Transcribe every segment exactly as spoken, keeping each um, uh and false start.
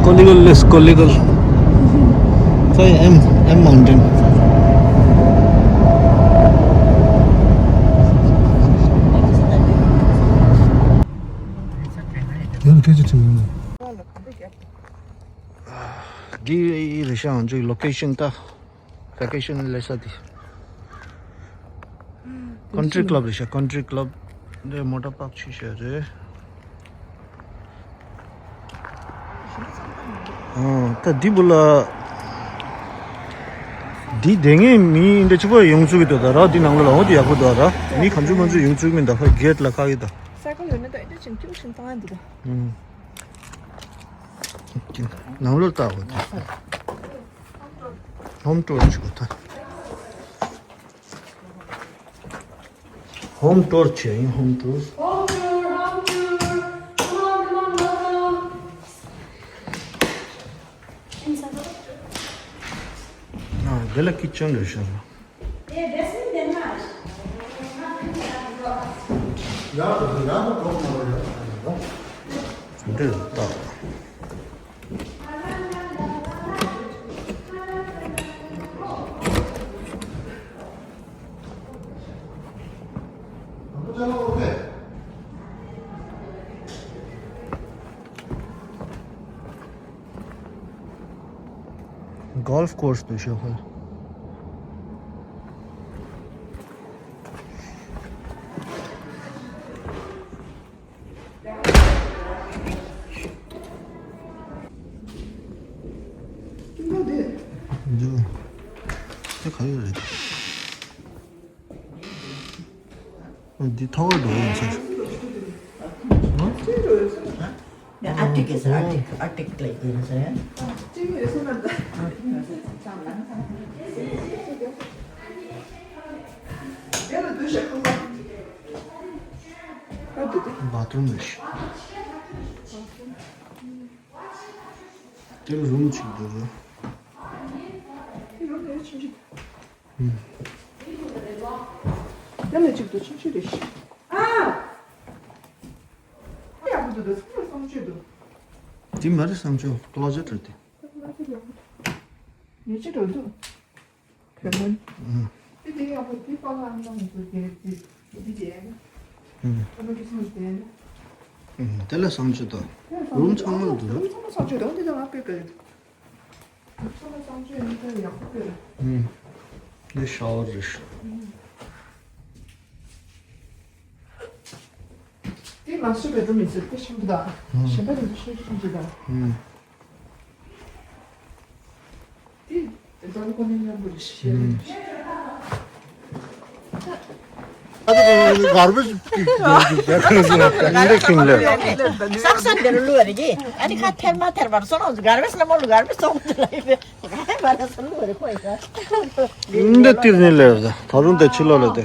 Kollegal, less Kollegal. Sorry, M, M Mountain. འདི་རེད་ཤག་ང་ཚོའི་ལོ་ཀེ་ཤན་ད། Vacation སླེབས་ས་དེ། Country Club རེད་ཤག Country Club འདི་མོ་ཊ་པག་ཆུ་ཤ་རེད། ཨ་ད་འདི་བུ་ལ། འདི་དེ་ངས་མི་འདི་ཆུ་བ་ཡོང་ཚུགས་ཀྱི་འདུག་ད་ར་འདི་ནང་ལ་ལ་འོ་འདི་ཡག་པོ་འདུག་ར། མི་གང་བྱུང་མང་བྱུང་ཡོང་ཚུགས་མིན་ད་ཕ་གེ་ཊི་ལ་ཁ་གི་ད། སའི་ཀལ་ཡོད་ན་ད་ཨེ་འདྲ་ཅིག་ཁྱུག་ཅིག་བཏང་ཡ་འདུག་ད། ཨུམ། ནང་ལོགས་ལྟ་འོ་ད། Home tour བྱེད་དགོས་ད། Home tour བྱས་ཡིན། Home tour. Home tour, home tour. Come on, come on, welcome. ཨ་འདི་ལ་ཀི་ཅན་རེད་ཤག་འདི་ལྟ། Golf course འདུག་ཤག་ཧོལ། འདི་ག་ཡོད་རེད། འདི་ཐོག་འགྲོ་ཡིན་ཟེར། ཨ་ཏིག་གི་ཟེར། ཨ་ཏིག་ཨ་ཏིག་ལ་ཡིན་ཟེར། བ་ཐུམ་རེད། དེར་རུམ་གཅིག་འདུག་ར། དེ་ལ་གཅིག་ཏུ་ཆུང་ཆུང་རེད་ཤག་ཨ། ཡག་པོ་འདུག་ད་ཚང་མ་གསང་སྤྱོད་འདུག་དེ་མ་རེད། གསང་སྤྱོད་ཀློ་ཛེཊ་རེད་དེ། ཉེ་ཆར་འགྲོ་འདུག་བོད་སྨན། དེ་དེ་ཡག་པོ་དེ་པ་ལགས་ཨ་མ་ཚོ་དེ་དེ་དེ་དེ་ཨ་མ་གི་སོང་དེ། དེ་ལ་གསང་སྤྱོད་དང་རུམ་ཚང་མ་འདུག་རུམ་ཚང་མ་གསང་སྤྱོད་འདུག་དེ་ད་ང་དཔེ་དཔེ་རེད། ཚང་མ་གསང་སྤྱོད་ཡིན་ཙང་ཡག་པོ་དཔེ་རེད། ཨུམ། འདི་ཤ་ཝར་རེད། དེ་ང་ཚོའི་བེད་རུམ་ཡིན་ཟེར་དེ་ཆེན་པོ་དང་། ཨུམ། གཞན་པ་དེ་ཚོ་ཆུང་ཆུང་ཅིག་དང་། ཨུམ། དེ་དེ་ཚོ་ཁོ་ནའི་མཉམ་པོ་རེད་ཤག་ཨུམ། Garbage. འདི་ཁྱིམ་ལས། ས་ས་འདི་རུ་བླུགས་རེད་ཀྱི། ཨ་ནི་ཁ་ཐེར་མ་ཐེར་བར་སོང་ང་གར་བེཇ་ལ་མོ་ལ་གར་བེཇ་སོང་དུ་ལ་ཡིན་པས། ག་ཧེ་བ་ར་སོང་བླུགས་རེད་ཁོ་ཡིན་ས། འདི་ཏིར་ནི་ལས་རེད། ད་རུང་དེ་ཕྱི་ལོགས་ལ་དེ།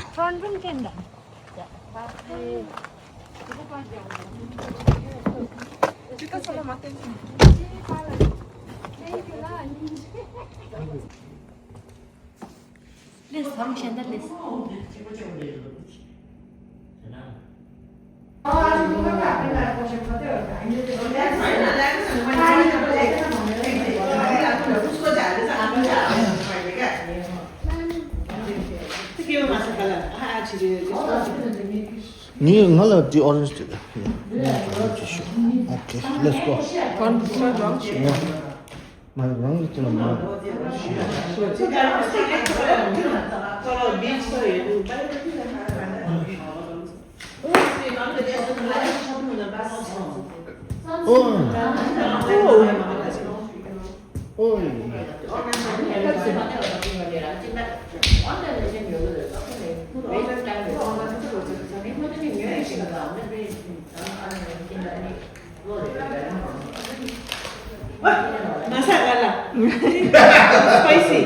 ངས་ང་ལ་འདི་ཨོ་རེན་ཇི་དེ། Okay, let's go. མ་རང་གི་དེ་ལ་མ། ཨོ། ཨོ། Masala. Spicy.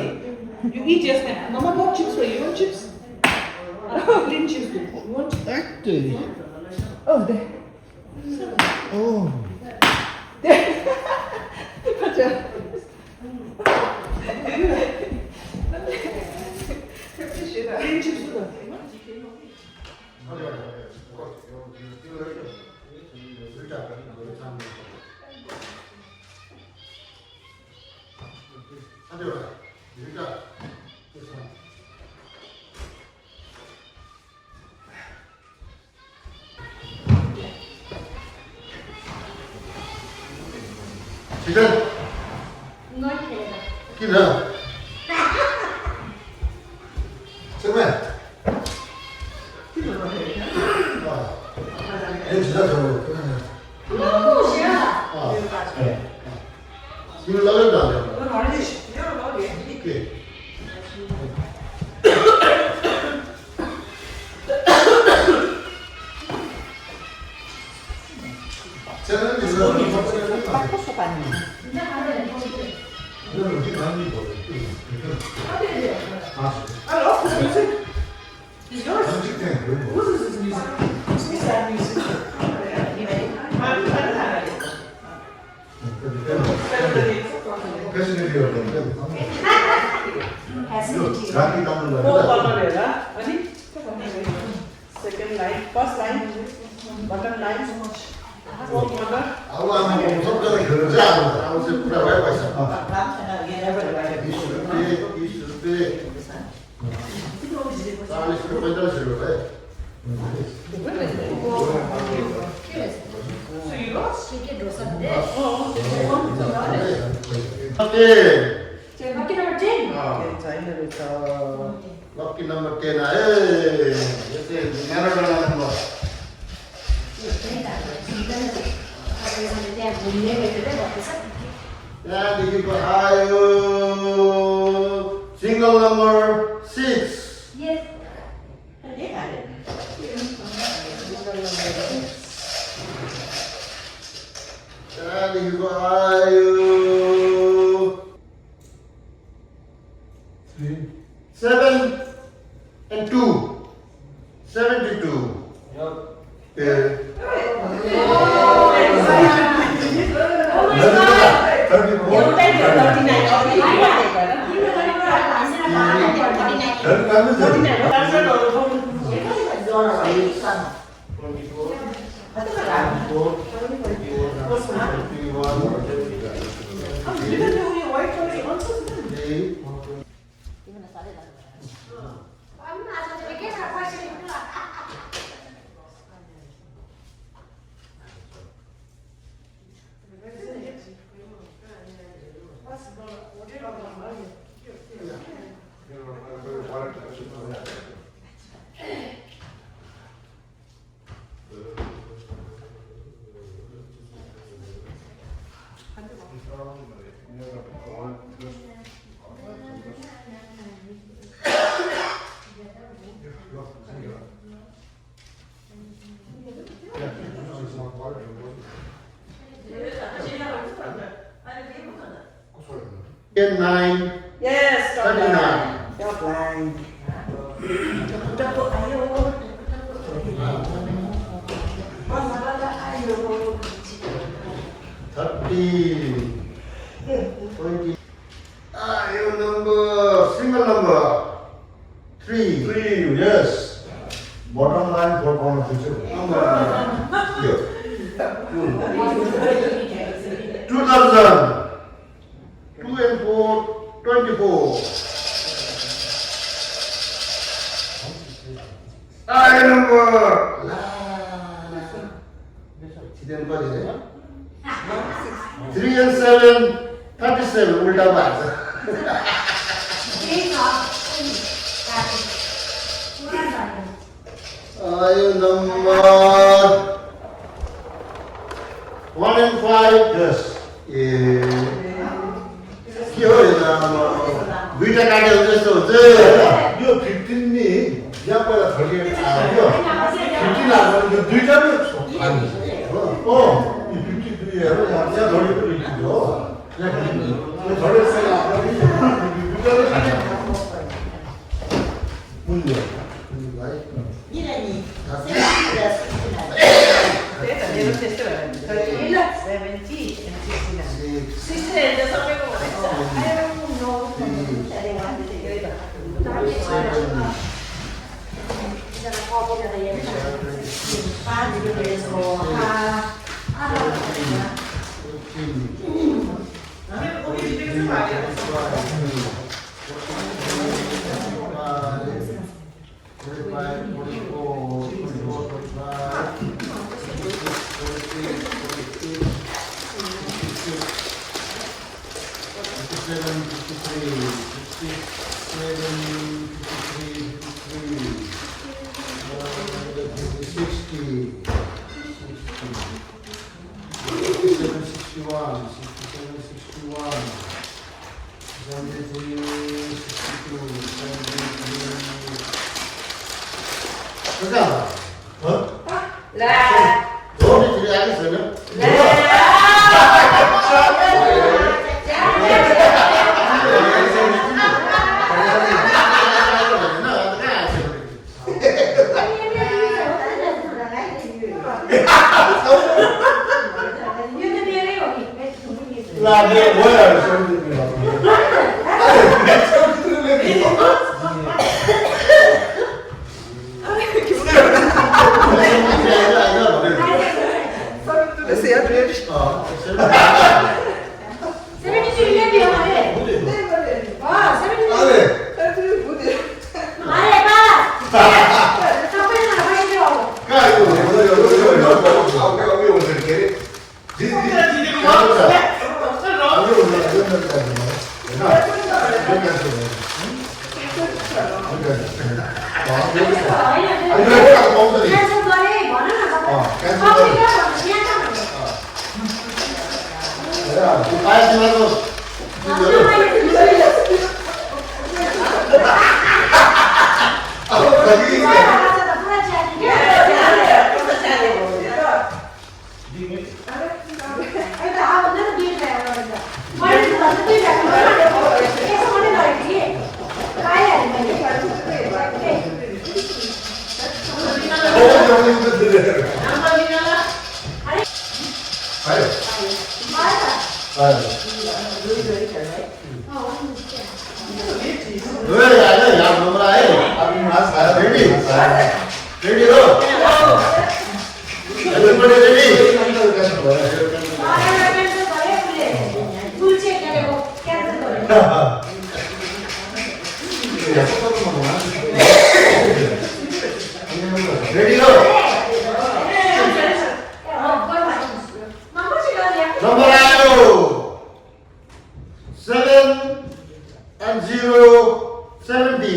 You eat just like, Mama bought chips for you. You want chips? Green chips. You want chips? Actually. Oh, there. Oh. Green chips. ཁྱེད་ཀྱིས་ན། ཚེ་མེད། ཁྱེད་ཀྱིས་ན། ཨ། ཨེ་ཇི་ལ་ཐོ། ཨ། ཁྱེད་ཀྱིས་ལ་ཡོད་ད་ལེ། ཨོ་ཁེ། Second line, first line, bottom line, fourth order. Lucky number ten. Lucky number ten. Hey, this is Maradona number. And you go high. Single number six. Yes. And you go high. Three. Seven and two. Seventy-two. Yep. Yeah. Thirty-four. Twenty-four. Twenty-four. Twenty-one. Twenty-eight. Ten nine. Yes, top line. Thirty-nine. Top line. Thirty. Twenty. Ah, your number, single number. Three. Three, yes. Bottom line for confusion. Number. Yeah. Two thousand. Two and four, twenty-four. I number. Three and seven, thirty-seven, उल्टा बात। I number. One and five. Yes. ए। के हो यो त आमा? दुईटा काट्यो जस्तो हुन्छ। यो fifteen नि यहाँ पहिला thirty-eight आयो। यो fifteen आयो, यो दुईटा पो खाने। हो? अँ, यो fifty-three हेर, यहाँ, यहाँ thirty-eight हो। यहाँ खाने। यो thirty-eight आयो, यो दुईटा पो खाने। बुझ्यो? बुझ्यो भाइ? त्यही त मेरो त्यस्तै भयो नि। Thirty, seventy and sixty-nine. Sixty-nine त सबैको भनेको छ। I don't know. पाँच रुपियाँको। मेरो ओभी जितेको छ भाइ। Seven fifty-three, fifty-seven, fifty-three, fifty-three, uh, sixty, sixty, sixty-seven, sixty-one, sixty-seven, sixty-one, seventy-three, sixty-two, seventy-three. Ready? Ready, go. Everybody ready? Ready, go. Number आयो। Seven and zero, seventy.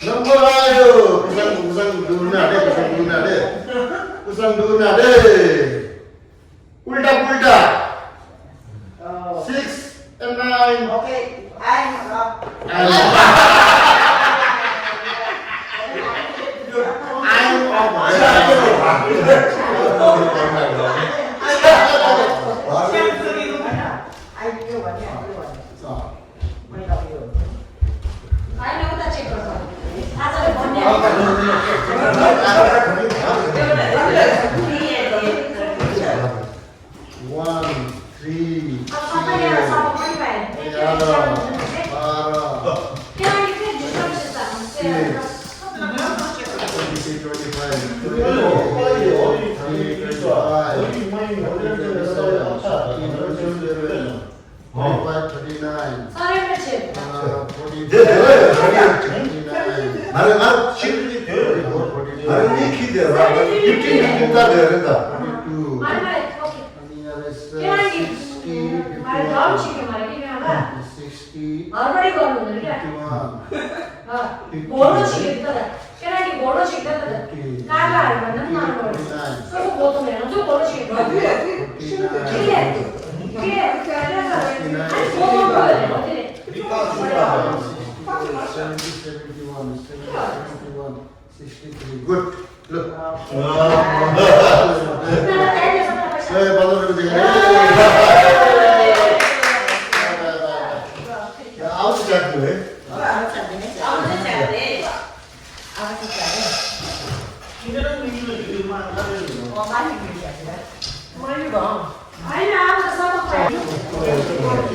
Number आयो। कुसंग, कुसंग ढूंढना रे, कुसंग ढूंढना रे। कुसंग ढूंढना रे। उल्टा पुल्टा। Oh. Six and nine. Okay, I'm up. I'm up. I'm up. I do one, I do one. One, three, four, एघार, बाह्र, six, twenty-three, twenty-five, thirty, thirty-five, thirty-seven, thirty-eight, thirty-nine, uh, forty, forty-nine, forty-two, sixty, fifty-one, fifty-two, fifty-nine, seventy, seventy-one, seventy, seventy-one, sixty-three. Good. Look.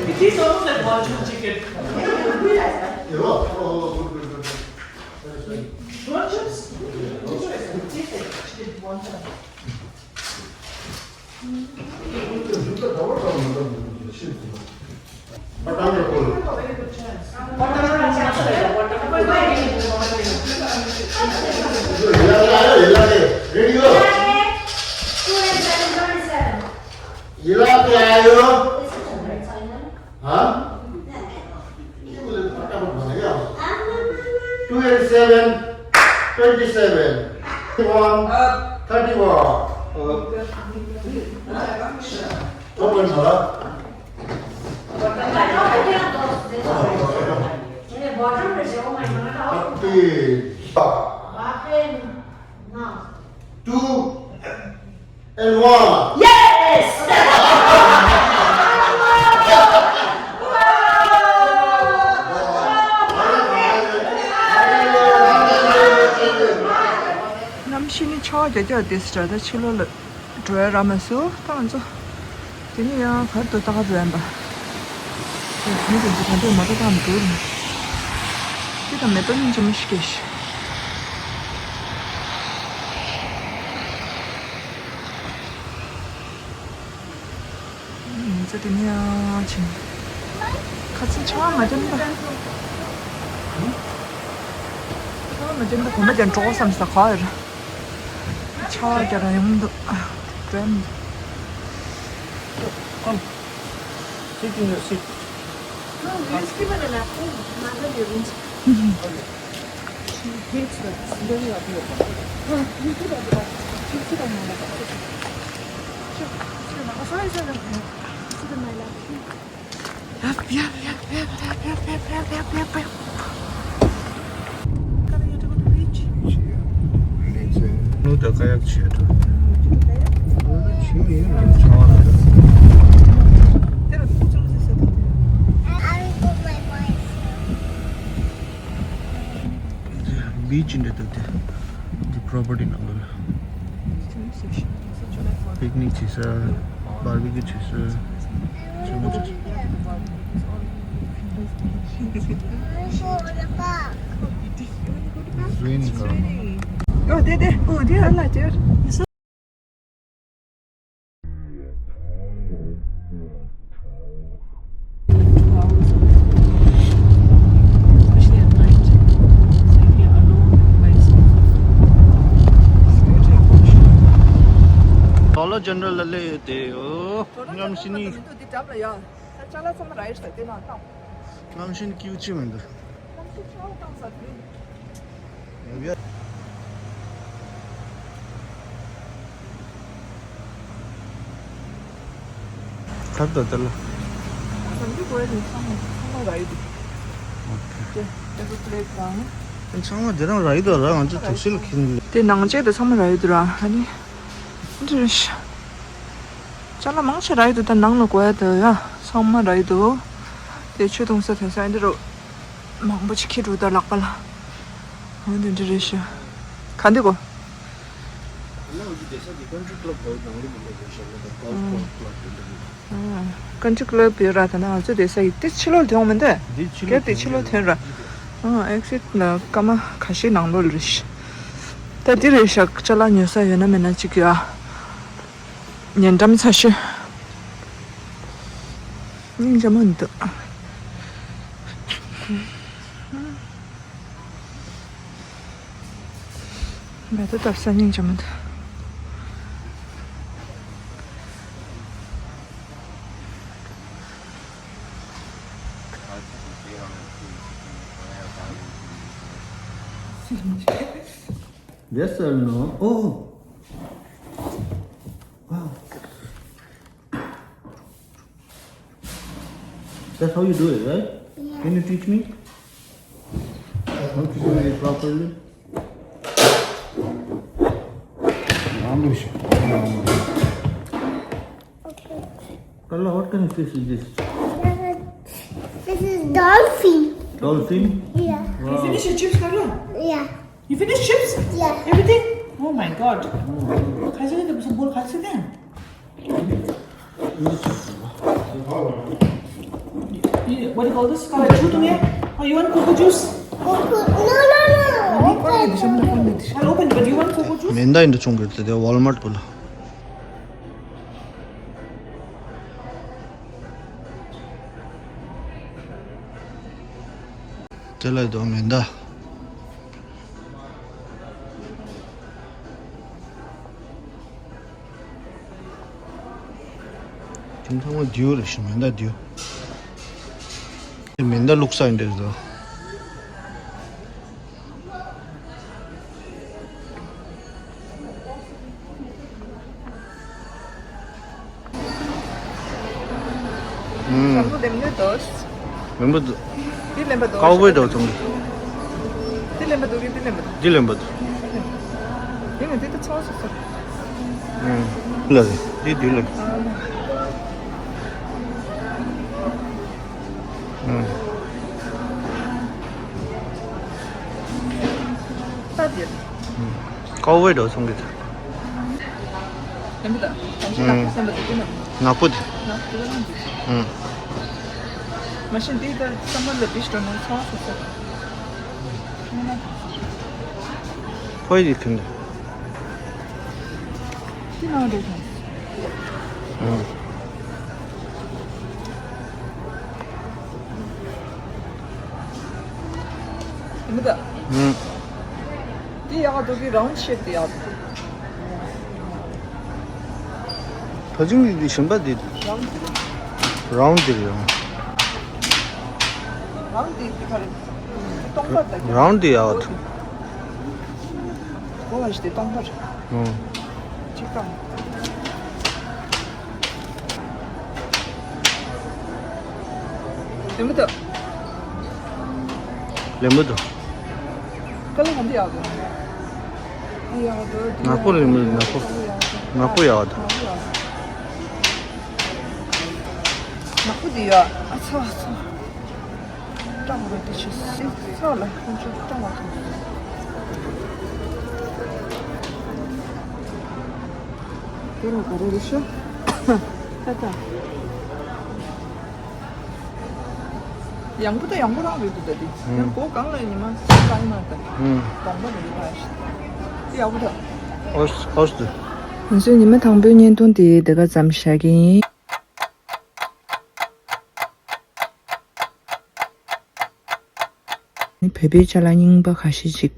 It is almost like one chicken. Ready, go. Two and seven, twenty-seven. जिला क्या आयो? हाँ? Two and seven, twenty-seven. One, thirty-one. Open, हाँ? Thirty. Two and one. Yes! གནམ་གཤིས་ནི་ཆར་པ་རྒྱག་རྒྱག་དེ་སི་ཊར་ད་ཕྱི་ལོགས་ལ་འགྲོ་ཡ་རག་མ་སོང་། ད་ང་ཚོ་དེ་ནས་ཡང་ག་རེ་འདུག་ལྟ་ག་འགྲོ་ཡ་ཡིན་པ། དེ་དེ་ནས་དེ་ཚོ་ག་འདྲས་མ་འགྲོ་སྟངས་འདུག་དེ་དང་མེ་ཏོག་སྙིང་རྗེ་མོ་ཞིག་སྐྱེས་ཤག་ང་ཚོ་དེ་ནས་ཡང་ཕྱིན། ཁ་སང་ཆར་པ་མ་བརྒྱབ་ན། ཆར་པ་མ་བརྒྱབ་ན་དགོང་མོ་ཀྱང་འགྲོ་དགོས་བསམ་སོང་། ག་རེ་རེད། ཆར་པ་རྒྱག་རང་ཡོང་མི་འདུག་འགྲོ་ཡ་མི་འདུག Come. Sit in your seat. No, let's give her a napkin. Mother, you rinse. She hates that. It's very ugly. Oh, you put that back. She put on my lap. Sure. Sure, ma. Oh, sorry, sorry. Sit on my lap. Yap, yap, yap. Gotta get to the beach. ནུ་ད་ཀ་ཡག་བྱེད་འགྲོ། ཆུ་ཡིན་ར་ཆུ་བ་ར། དེ་ལ་ཁུ་ཚུར་ཟེར་ཟེར་དང་དེ། བི་ཅི་འདྲ་འདུག་དེ། འདི་པོ་རོ་པར་ཊི་ནང་ལོགས་ལ། པིག་ནིག་བྱེད་ས། བར་བི་ཀིའུ་བྱེད་ས། ཆུ་མོ་བྱེད་ས། It's raining, Karma. Oh, there, there. Oh, there, Allah, there. Dollar General ལ་སླེབས་ཡོད་དེ། ཨོ། གནམ་གཤིས་ནི། ད་ཅ་ལག་ཚང་མ་ར་ཡིས་ད་དེ་ནང་བཏང་། གནམ་གཤིས་སྐྱིད་པོ་ཅིག་མི་འདུག་གནམ་གཤིས་ཆར་པ་བཏང་ས་དེ་རེད། ཐབས་ད་ལྟ་ལ། ཟམ་གྱི་གོས་དེ་ཚང་མ་ཚང་མ་ར་ཡི་འདུག་ཨོ་ཁེ། དེ་པེ་པར་པི་ལེ་ཊི་དང་། ཚང་མ་དེ་རང་ར་ཡི་འདུག་ར། ང་ཚོ་དུག་སེལ་ཁྱེར་ནས་སླེབས། དེ་ནང་ཆས་དེ་ཚང་མ་ར་ཡི་འདུག་ར། ཨ་ནི། འདི་རེད་ཤག་ཅ་ལག་མང་ཆེ་ར་ཡི་འདུག་ད་ནང་ལ་གོ་ཡ་དེ་ཡ་ཚང་མ་ར་ཡི་འདུག་དེ་ཆུ་འཐུང་ས་དེ་ས་འདི་རུ་མང་པོ་ཅིག་འཁྱེར་འདུག་ད་ལག་པ་ལ། འོ་འདི་འདྲ་རེད་ཤག་ག་འདི་གོ་ཁོང་ཚོ་བསྡད་ས་དེ་ཀན་ཊི་ཀླབ་གོ་ནང་ལོགས་མི་འདུག་རེད་ཤག་ལ་ད་གོལ་ཕ་ཀླབ་དེ་འདྲ་རེད། ཀན་ཊི་ཀླབ་ཡོད་ར། ད་ནང་ང་ཚོ་བསྡད་ས་ཡི་དེ་ཕྱི་ལོགས་ལ་དེ་འོང་མི་འདུག་འདི་ཕྱི་ལོགས་དེ་ཕྱི་ལོགས་ཐོན་ར། ཨེག་སིཊ་ལ་སྐར་མ་ཁ་ཤས་ནང་ལོགས་ལ་རེད་ཤག་ད་འདི་རེད་ཤག་ཅ་ལག་ཉོ་ས་ཡོད་ན་མེད་ན་ཅིག་ཡ། ཉེ་འགྲམ་ཚ་ཤོས། སྙིང་རྗེ་མོ་འདུག་མེ་ཏོག་བཏབ་ས་སྙིང་རྗེ་མོ་འདུག Yes or no? Oh! Wow. That's how you do it, right? Yeah. Can you teach me? How to do it properly? Okay. Carla, what kind of fish is this? This is dolphin. Dolphin? Yeah. Wow. You finish your chips, Carla? Yeah. You finish chips? Yeah. Everything? Oh my God. खाइसके त मुझे बोल खाइसके? What do you call this? Coco juice? Oh, you want coco juice? No, no, no. I'll open it, but you want coco juice? མེ་མདའ་འདྲ་བྱུང་གི་རེད་དེ་ཝོལ་མར་ཊི་པུ་ལ། དེ་ལ་དོ་མེ་མདའ། ཁྱིམ་ཚང་མ་རྡེའུ་རེད་ཤག་མེ་མདའ་རྡེའུ། དེ་མེ་མདའ་བླུགས་ས་ཡིན་འདྲ་ཟེར། ཨུམ། ལེན་པ་འདུག་ལེན་པ་འདུག་ལེན་པ་འདུག་འདི་ལེན་པ་འདུག་ཀའོ་བོའི་འདྲ་བ་ཚོང་གི། འདི་ལེན་པ་འདུག་འདི་ལེན་པ་འདུག་འདི་ལེན་པ་འདུག་འདི་ནི་འདི་ད་ཚོང་སོ་སོ། ཨུམ། ལ་རེད། འདི་འདི་ལ། ཨུམ། ད་འདི། ཨུམ། ཀའོ་བོའི་འདྲ་བ་ཚོང་གི་ད། ལེན་པ་ད། གང་ཞིག་ནག་པོ་ལེན་པ་འདུག་འདི་ནི། ནག་པོ་འདི། ནག་པོ་འདི་ལ་འདི། ཨུམ། མ་གཞི་འདི་ད་སམ་མར་ལ་འདི་ཞིག་འགྲོ་ན་ཚོང་སོ་སོ། ཁོའི་ཡིག་མཐུན་འདུག་འདི་ནང་འགྲོ་སོང་། ཨང་། མི་འདུག་ཨང་། འདི་ཡག་འདུག་གི་རའུན་ཤེབ་དེ་ཡག་འདུག་ཕ་ཆིང་གི་གཞན་པ་འདི། རའུན་འདི་རེད། རའུན་འདི་རེད་ཡང་། རའུན་འདི་འདི་ག་རེད། སྟོང་པ་ད་གི་རའུན་འདི་ཡག་འདུག་གོ་བ་ཞིག་དེ་སྟོང་པ་རེད། ཨང་། གཅིག་དང་། ལེན་པ་འདུག་ལེན་པ་འདུག་ཀ་ལ་ག་འདི་ཡག་འདུག་འདི་ཡག་འདུག་འདི་ནག་པོ་ཡག་ལེན་པ་འདུག་ནག་པོ། ནག་པོ་ཡག་འདུག་ནག་པོ་ཡག་འདུག་ནག་པོ་འདི་ཡག་ཨ་ཚ་ཨ་ཚ། སྐྲ་མོ་རེ་དེ་ཆེ་སི་ཚོགས་ལ་ཁོང་ཚོ་སྐྲ་མ་ཐུབ། དེ་ལ་ག་རེ་རེད་ཤོ། ཏ་ཏ། ཡང་པོ་ད་ཡང་པོ་རང་རེད་འདུག་ད་དེ། ཡང་སྒོ་གང་ལ་ཉི་མ་གང་ཡིན་ན་ད། གོང་པ་རེད་ད་ཤི། དེ་ཡག་པོ་ད། ཨོས་ཨོས་དུ། ང་ཚོའི་ཉི་མ་དང་པོའི་བརྙན་ཐུང་དེ་འདི་ག་ཙམ་བཞག་གི་ཡིན། བོད་པའི་ཅ་ལག་རྙིང་པ་ཁ་ཤས་ཅིག་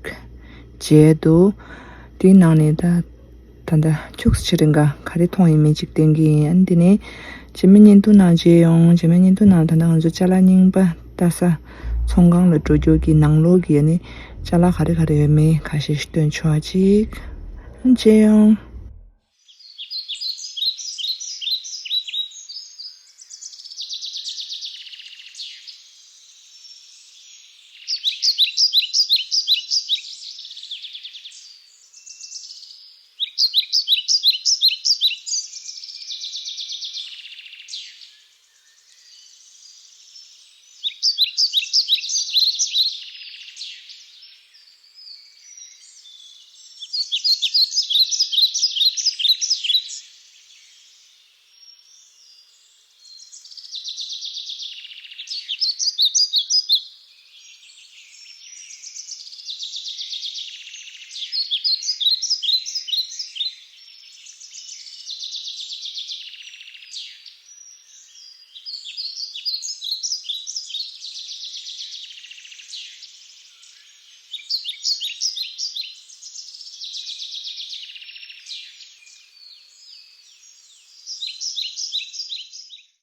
མཇལ་འདུག་དེའི་ནང་ནས་ད་ད་ལྟ་ཁྱུག་ཙམ་ཕྱིར་འགའ་ག་རེ་མཐོང་ཡིན་མིན་ཅིག་བསྟན་གྱི་ཡིན། ཨ་ནི་དེ་ནས་རྗེས་མའི་བརྙན་ཐུང་ནང་མཇལ་ཡོང་། རྗེས་མའི་བརྙན་ཐུང་ནང་ད་ལྟ་ང་ཚོ་ཅ་ལག་རྙིང་པ་ལྟ་ས་ཚོང་ཁང་ལ་འགྲོ་རྒྱུ་གི་ནང་ལོགས་ཀྱི་ཨ་ནི་ཅ་ལག་ག་རེ་ག་རེ་ཡོད་མེད་ཁ་ཤས་ཤིག་སྟོན་ཆོག་ཅིག་ཨ་ནི་མཇལ་ཡོང་།